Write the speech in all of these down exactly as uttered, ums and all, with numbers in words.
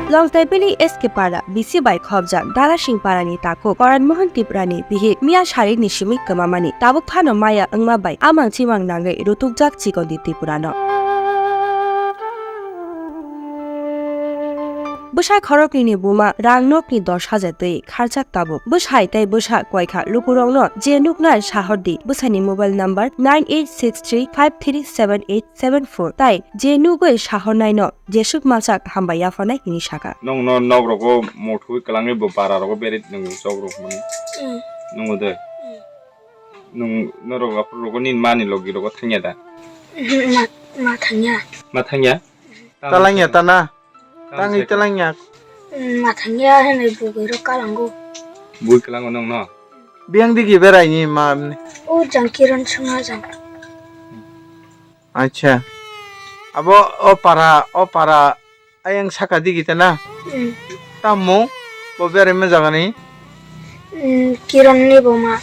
Longtaibili S K Para, bisi bai khobjak, Dalasing Parani takhuk, Koran Mohan Tiprani bihik, miya sarikni simi kwmamani, tabuk phano maya wngma bai amang chimang nangwi rutukjak Chikon Di Tripurano. Bwsa khoroknwini buma rang nokni dos hajar twi kharjak tabuk. Bwsai tei bwsa koikha lukurokno je nuknai sahor di, bwsani mobile number nine eight six three five three seven eight seven four tai je nugwi sahornaino jesuk machak hambai yapharnai hwnwi sakha. Nwng no nok rogo muthwi kwlangwi bo bara rogo berit nwng chok rok mani. Mm. Nwngo de? Mm. Nwng norok aphuru rogo nini mani logi rogo thangya da? Mhm, ma, ma thangya. Ma thangya? Talangya tana? Tangwi talangya. Mm, ma thangya hwnwi bugwi rok kalango. Bui kwlango nwng no? Biyang digi berai ni ma ni? O jang Kiran songha jang. Acha. Abo o para, o para ayang saka digi tana? Mm. Tammo bo berai ma jagani? Mm, Kiran ni boma.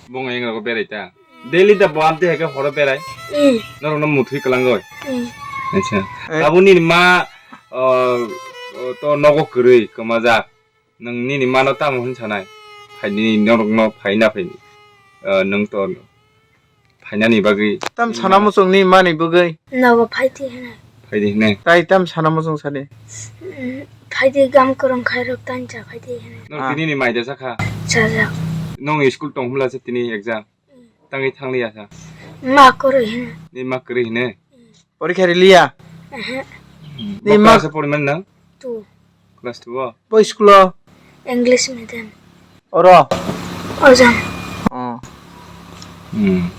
Bong ayang rogo berai ta? Daily da bo amtwi hai khe horo berai? Mm. Norokno muthwi kwlangoi? Mm. Acha. Eh. Abo nini ma, o, o, to nogo kwrwi kwmajak. Nwng nini mano tamo hwn sanai? Phaidi norokno phai na phai, o, nwng to phainani bagwi. Tam sana muchung ni mani bagwi? Nogo phaidi hwnwi. Phaidi hwnwi? Tai tam sana muchung sadi? Mm, phaidi gam kwrwng khairok tani cha phaidi hwnwi. Norok tini ni mai da sakha? Chajak. Nwng school tong hwnla se tini exam? Tangwi thangli ya sa? Ma kwrwi hwnwi. Ni ma kwrwi hwnwi? Porikha riliya? Ehe. Ni ma class poriman nang? Two. Class two o? Bo school o? English medium. Oro? Ojang. Oh. Hmm.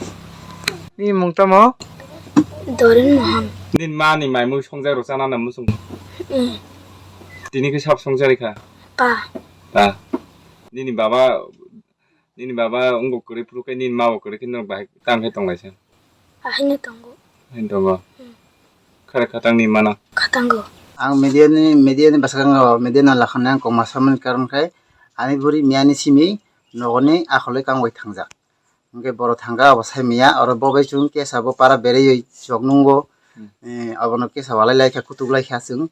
Ni mung tamo? Dorin Mohan. Nin ma ni mai mui songjak ro chana na musung? Hmm. Tini khe sab songjari kha? Pa. Pa. Nini baba Nini baba wngbo kwrwi phuru khe nini ma bo kwrwi khe norok bahai tang khe tonglaisa? Ahaino tongo. Ahaino tongo. Hmm. Khare khatang ni mano. Khatango. Ang media ni, media ni bwskango, media no lakhani ang kok ma samani karon khai ani buri miyani simi nogoni akholo kang bai thangjak. Hwnkhe borok thangkha abo sai maya, oro bo bai chwng kesa bo para beraiwi chok nungo. Hmm. Eh, abono kesa walai lai kha, kutuk lai kha chwng.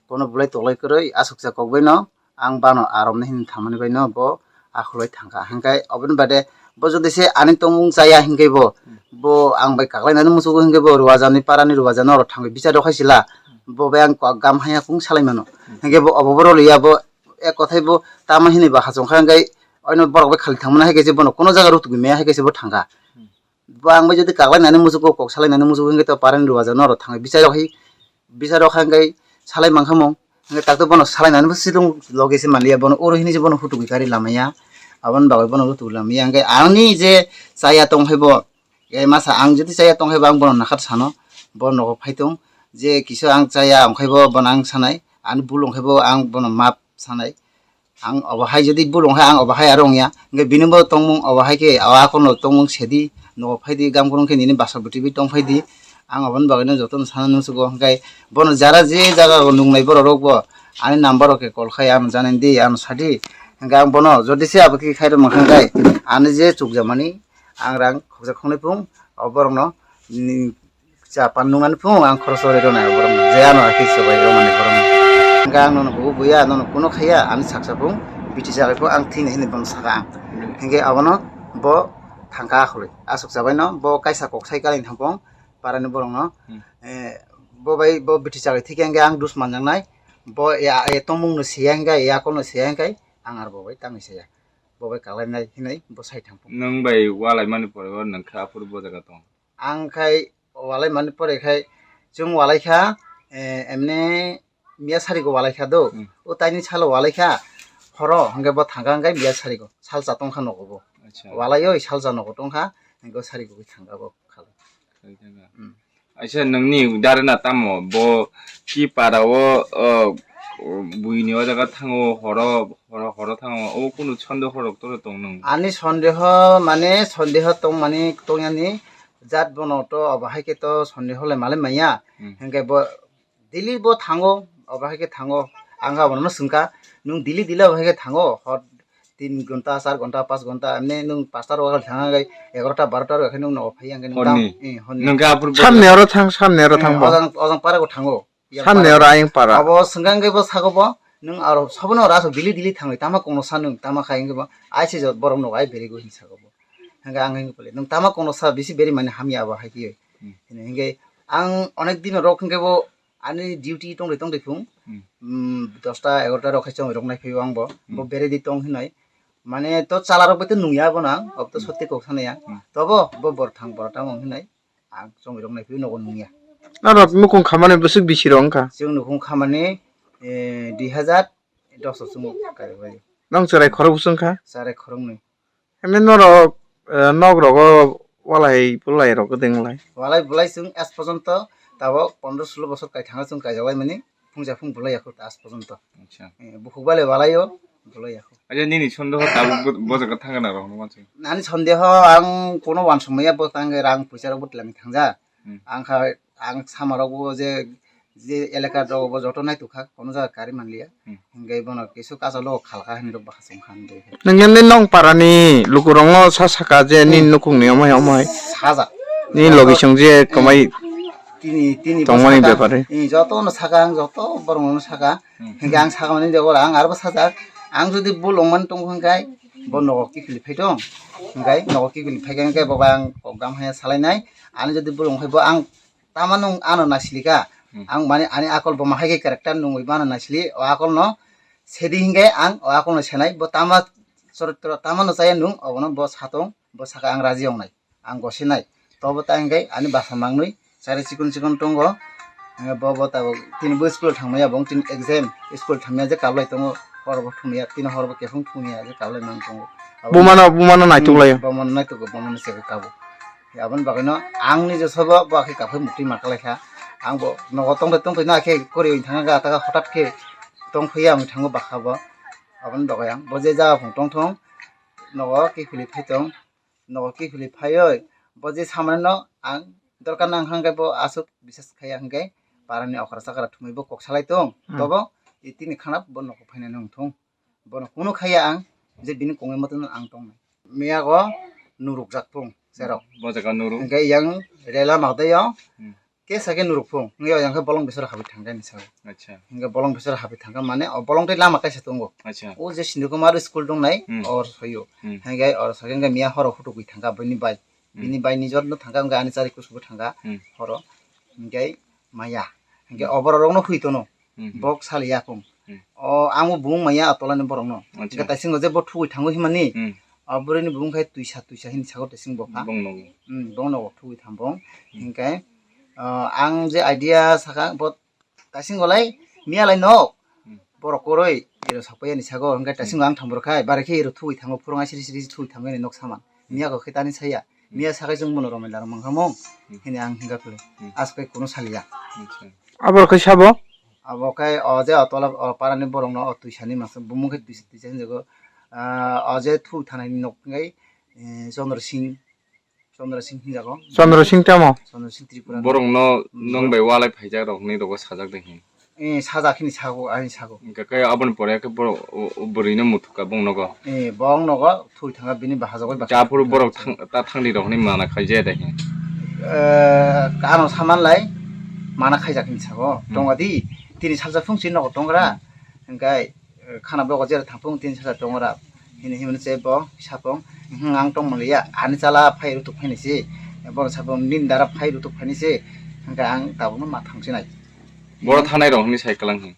Kono bulai toklai kwrwi aswksa kok bai no. Ang bano aromni hin thamani bai no bo akhulai thangkha. Hingkai oboni bade bo jodi se ani tongmung chaya hingkai bo, hmm, bo ang bai kaklainani musugo hingkai bo Ruwajani parani Ruwajani oro thangwi bichar rok hai sila. Hmm. Bo bai ang kok gam haya kung salai mano. Hmm. Hingkai bo obo bo roliya bo ek kothai bo tama hinwi ba hachong kha hingkai oino borok bai khali thangmani hai kaisa bono kono jaga rutugwi maya hai kaisa bo thangkha. Hmm. Bo ang bai jodi kaklai nani musugo, kok salai nani musugo, hingke to parani Ruwajano oro thangwi bichai rok hai, bichai rok hai hingke salai mankha mung. Hingke takto bono salai nani bo sidung loge se manliya, bono oro hini se bono hutuk gari lamaya. Aboni bagwi bono hutuk lamaya. Hingke ani je chaya tong hai bo, e masa ang jodi chaya tong hai bo, ang bono nakhar sano, bo nogo phai tong. Je kisa ang chaya ong khai bo, bono ang sanai, ani bul ong khai bo, ang bono map sanai. Ang obo hai jodi bul ong kha, ang obo hai aro ong ya. Hingke bini bo tongmung obo hai khe, o akono tongmung sedi, nogo phai di, gam kurung khe nini basa bwtwi bai tong phai di. Ang oboni bagwi no jotono sana nung sugo. Hingke bono jara je jaga o nung nai borok rok bo, ani number rok khe call khai ano janani di, ano sa di. Hingke ang bono jodi se abo khe khai rw mankha hingke ani je chukjamani, ang rang khokjak khoknwi phung, o borok no, ni, Cha pan nung ani phung ang khoroksa bai rwnai borok no. Je ano hakhe se bai rwnai borok no. Hingke ang nono bugo buya, nono kuno khaiya, ani saksa phung biti chabai phung ang thini hini bono saka ang. Hingke abono bo thangka akhulwi. Aswk chabai no bo kaisa kok sai kali thang phung parani borok no. Hmm. Eh, bo bai bo biti chabai thikhe hingke ang dus manjaknai. Bo ya, ya tongmung no siya hingke, ya kok no siya hingke ang aro bo bai tangwi saya. Bo bai kalainai hinwi bo sai thang phung. Nwng bai walai mani pore o nwng kha aphuru bo jaga tong. Ang khai walai mani pore khai chwng walai kha, eh, emne miya sarigo walai kha do. Hmm. O taini salo walai kha, horo hwnkhe bo thangka hwnkhe miya sarigo. Salsa tong kha nogo bo. Acha. Walai oi salsa nogo tong kha, hwnkhe sarigo khe thangka bo khalai. Khalai thangka. Hmm. Aisa nwngni dare na tamo bo ki para o, o, o buini o jaga thango horo, horo, horo thango o kunu sondeho rok toro tong nwng? Ani sondeho mane sondeho tong mani tong yani jat bono to obo hai khe to sondeho le male maya. Hmm. Hingke bo daily bo thango, obo hai khe thango. Ang abono swngkha, "Nwng daily daily obo hai khe thango?" Hor tin ghonta, char ghonta, panch ghonta, emne nwng panchta rok thang khe egarota, barota rok khe nwng nogo phai ya khe nwng tam, horni? Eh, horni. Nwng khe aphuru samne oro thang, samne oro eh, thang bo. Ojang, ojang para go thango. Yang Sanni para oro ayang para. Abo sengkang ke bo sago bo, nung aro sobono oro asok dili dili thangwi tama kono sa nung tama khai hwnkhe bo, ai se borok no ai berego hin sago bo. Hwnkhe ang hwnkhe pole, nung tama kono sa bisi beri mani hamya abo hai khe. Hmm. Hwnkhe ang onek din rok hwnkhe bo ani duty tongri tongri phung. Hmm. Hmm, dosta egarota rok khai chong rok nai phaio ang bo. Hmm. Bo bere di tong hinai. Mane to chala rok bai to nungya bo nang, ob to Hmm. sotti kok sanaya. Hmm. Tobo bo bor thang bor tamo hinai. Ang chongwi rok nai phai nogo nungya. Norok nukung khamani bwswk bisi rok wngkha? Chwng nukung khamani, eh, dui hazar dos o chwng kaibai. Nong chwrai khorok bwswk wngkha? Chwrai khoroknwi. Himni norok, eh, nok rogo walai bulai rok kwdwng lai? Walai bulai chwng es porjonto tabok pondro sulo bosor kaithanga chwng kaijaklaimani. Phungsa phung bulai yakho ta as porjonto. Acha. Eh, bukhuk bai le walai o, bulai yakho. Acha, nini sondeho tabuk bo, bo jaga thangna rok no mansi. Nani sondeho ang kono wansuk maya bo tang rang puisa rok bo twlangwi thangja. Hmm. Ang kha, ang sama rok bo je, je elaka rok bo joto nai tukha, kono jaga kari manliya. Hmm. Hingke bono kisu kacha lo khalka hinwi rok bahas wngkha hinwi. Nang nang nong parani lukurok no sa saka je ni Hmm. nukung ni omai omai. Saja. Ni logi song je kamai Tini, tini Tongmani bwsaka, bepar, eh? Eh, joto no saka ang, joto borok no saka. Hmm. Hingke ang saka mani jagora ang arbo sajak. Ang jodi bul wngmani tongkha hingke bo nogo kiphilwi phaitong. Hingke nogo kiphilwi phaikha hingke bo ang program hai salainai. Ani jodi bul wngkha bo ang tama nung ano nasilika. Hmm. Ang mani ani akol bo mahai khe character nungwi mano nasili. O akol no sedi hingke ang o akol no senai. Bo tama chorotro tama no chaya nung obono bo satong, bo saka ang raji wngnai. Ang gosinai. Tobo ta hingke ani basa mangnwi chari chikon chikon tongo. Hingke bo bo tabok tini bo school thangmaya bo tini exam school thangmaya je kablai tongo hor bo thumya tini hor bo kephang thumya je kablai mang tongo. Abo Bumano, bumano naituk Hmm, laio. Bumano naituk, bumano chekhe kabo. Aboni bagwino ang nije sobo bo akhe kaphai mukti ma kalaikha. Ang bo nogo tongthai tongthai no akhe kori thangkha taka hotat khe tongphaiya wng thango bakha bo. Aboni bagwi ang bo je jaga phung tongthong nogo kiphilwi phaitong. Nogo kiphilwi phaiwi bo je samani no ang dorkar nang hwnkhe bo aswk bisas khaiya hwnkhe parani okra chakra thumwi bo kok salai tong. Hmm. Tobo tini khanap bo nogo phainani wngthung. Bono kunu khaiya ang je bini kongwi motono ang tongnai. Miyago nurukjak phung serok. Bo jaga nuru. Hwnkhe yang rela magdayo. Hmm. Kesa khe nuruk phung, wngya yang khe bolong bisor habi thangkha ni sao. Acha. Hingke bolong bisor habi thangkha mane o bolong tei lama kaisa tongo. Acha. O je Sindhu Kumar school dongnai, Hmm. or soyo. Hmm. Hingke or soyo hingke miya horo photo gwi thangkha bini bai. Hmm. Bini bai ni jor no thangkha hingke ani chari kusugo thangkha Hmm. horo. Hingke maya. Hingke Hmm. oborok rok no hui tono. Hmm. Bok sali ya phung. Hmm. O ang bo bung maya atola ni borok no. Acha. Hingke taisingo je bo thugwi thango himani. Hmm. O bwrwi ni bung khe twisa twisa hini sago taisingo bo kha. Bong nogo. Hmm, bong nogo thugwi thang bong. Hmm. Hingke Ah, ang je idea saka bo taising golai miya lai nok Hmm. borok koroi iro sapayani sago hingke taising Hmm. ang thambor khai bare khe iro thugwi thango phurung ai siri siri thugwi thango ni nok saman Hmm. miya kok khe tani saya Hmm. miya sakai jong bono romai laro mangkha mong Hmm. hini ang hingka philai Hmm. aswk kai kuno saliya. Acha. Abor khe sabo? Abo khe o je o tola o parani borok no o twisani masa bumung khe twisa twisa hinjago. Ah, o je thugwi thanai ni nok hingke eh, Chandra Singh Chandra Singh hinjago. Chandra Singh tamo? Chandra Singh Tripura. Borok no nong bai walai phaijak rok hinwi rogo sajak de hin. Eh, sajak hini sago, ani sago. Hingke khe aboni pore khe borok o, o bwrwi no muthukha bong nogo. Eh, bong nogo thwi thangkha bini bahajago bai. Japhuru borok thang, ta thangni rok hinwi mana khaijaya de hin. Eh, ano saman lai mana khaijak hini sago. Hmm. Tonga di, tini salsa phung si nogo tongra. Hmm. Hingke khana bogo jera thangphung tin sara tongo ra hini himani se bo sapong hwnkhe ang tongmani ya ani chala phai rutuk phaini se bono sapong nini dara phai rutuk phaini se hwnkhe ang tabukno ma thangsinai. Boro thanai rok hwnwi sai kwlang hwn.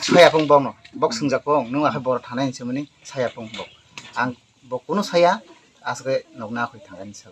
Saya phung bokno bok swngjak phung nwng akhai boro thanai hinwi swmani saya phung bok ang bok kunu saya aswk nokna akhoi thangani sao.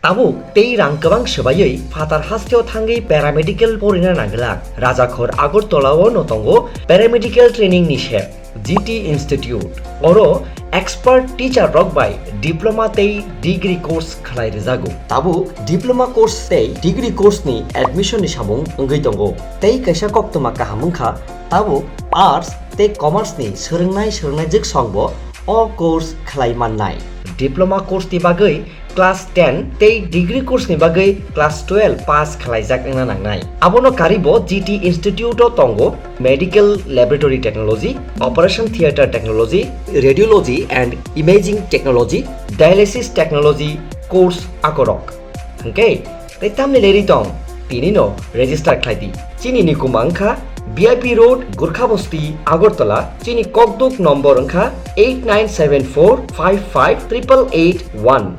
Tabuk tei rang kwbang swbaiwi phatar hasteo thangwi paramedical porina nangwlak. Rajakhor Agartala-o no tongo paramedical training ni sep, G T Institute. Oro expert teacher rok bai diploma tei degree course khlai rwjago. Tabuk diploma course tei degree course ni admission ni samung wngwi tongo. Tei kaisa koktwma kaham wngkha, tabuk arts tei commerce ni swrwngnai swrwngnaijwk song bo o course khlai mannai. Diploma course ni bagwi class ten tei degree course ni bagwi class twelve pass khwlaijak wngna nangnai. Abono karibo G T Institute o tongo Medical Laboratory Technology, Operation Theatre Technology, Radiology and Imaging Technology, Dialysis Technology course akorok. Hwnkhe tei tamni leri tong, tinino register khlai di. Chini nikuma wngkha B I P Road, Gurkha Bosti, Agartala. Chini kokduk nombor wngkha eight nine seven four five five triple eight one.